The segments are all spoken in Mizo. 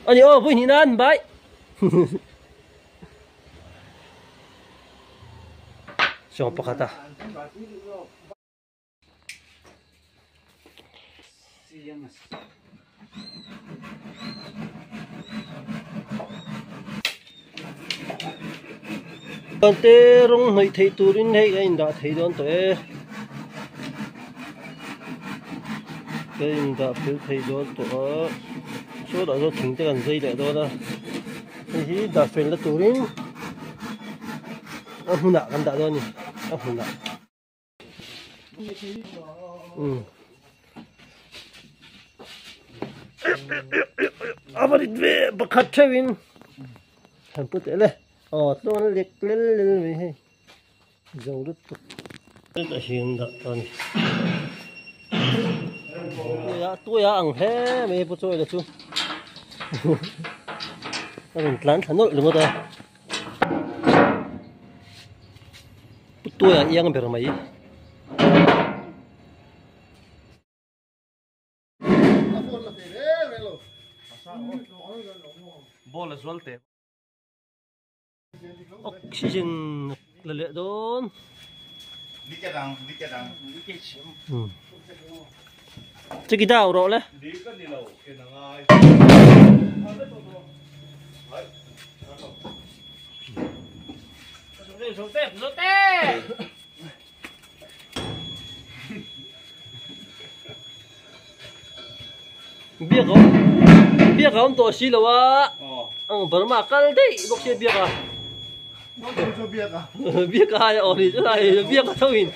Ani aw vui hnih nan bye. Sawm pakhat a. Te rawng hnawih theih turin hei a indah thei dawn tawh e ka indah fel thei dawn tawh a sawtah sawn thing te kan zai leh dawn a hei hi dah fel na turin a hmunah kan dah dawn a ni a hmunah. Avarit ve pakhat theuhin han pu teh le aw tluan lek lel lel mai hei zo lutuk a hian dah ta a ni tuia tuia ang hle mai pu chawi la chu a rawn tlan thla nawlh ringawt a. Tuai a iang ber mai. Oxygen la leh dawn. Chiki dau rawh le. Biak a biak a awm tawh si lo a ang Burma kal daih bawk sia biak a biak a ai a aw ni chu lai biak a tho in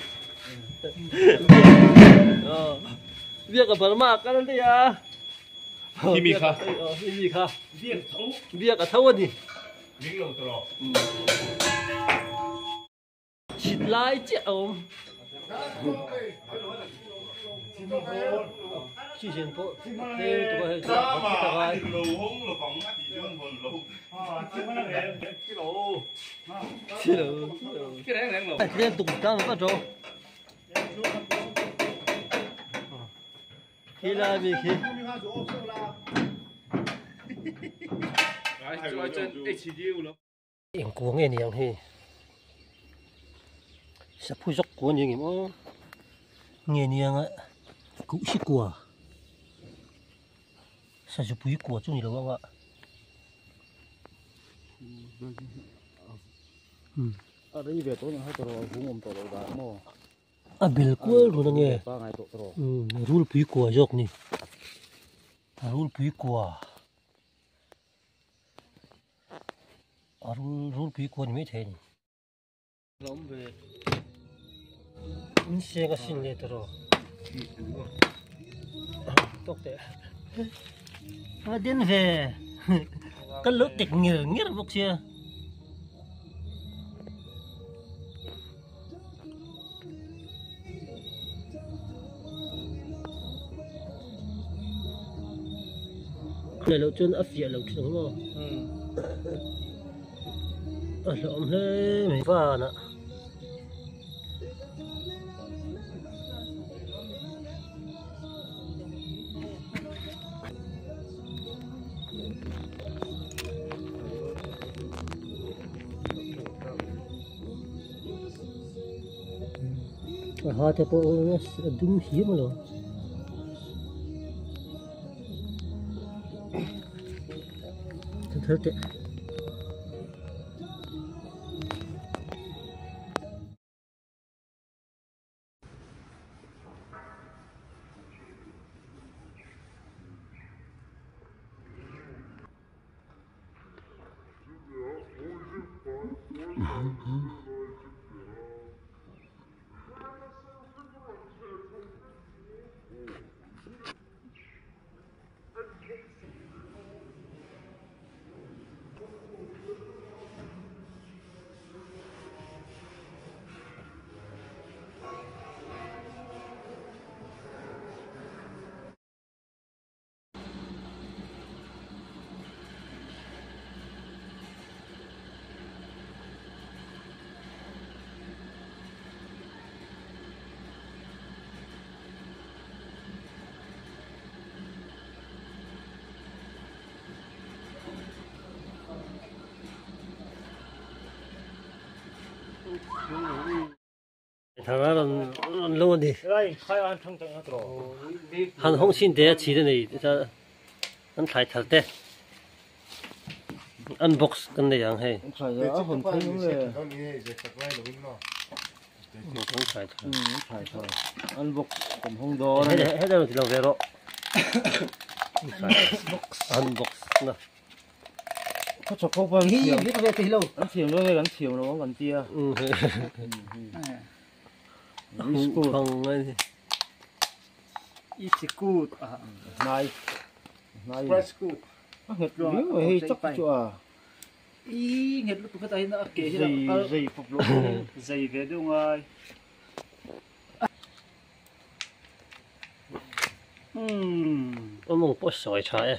biak a Burma kal daih a Himi kha himi kha biak a tho a ni. Ming lo tawh. Chhit lai chiah a awm. Oxygen pawh tlem lutuk a hei chu a hmu tak a. Tlem tuk tlang vat rawh. Khi lai mi khi. Eng kua nge niang hei saphu zawk kua ni angem aw nge niang a kuhsi kua sazupui kua chu ni lo ang a a rei ve tawh ang a vung awm tawh loh dan maw. A bel kual run ange rulpui kua zawk ni rulpui kua a rul rulpui kua ni mai thei a ni. In seng a sin leh tawh tawk teh a den ve kan lo tek ngir ngir bawk sia. Nei loh chuan a fiah lo thin ang maw a hlauhawm hle mai vanah. A ha te pawh a dum hiam a lo thar teh. thar a rawn rawn lo a ni. Han hawng chin te a chhin a nei an thlai thar te unbox kan nei ang hei. Heta rawn ti lo ve rawh. Unbox na. Ka chak ho pawh an thiam. An thiam lo nge kan thiam lo ang kan tia. Hnai. Hnai. A nghet viau mai hei chak chu a. I nghet lutuk hetah hian a ke hi a zei pawp lo zei ve deuh ngai. Aw mawng pawh sawi tha e.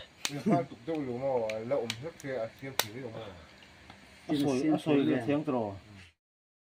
A sawi a sawi leh thiang tawh.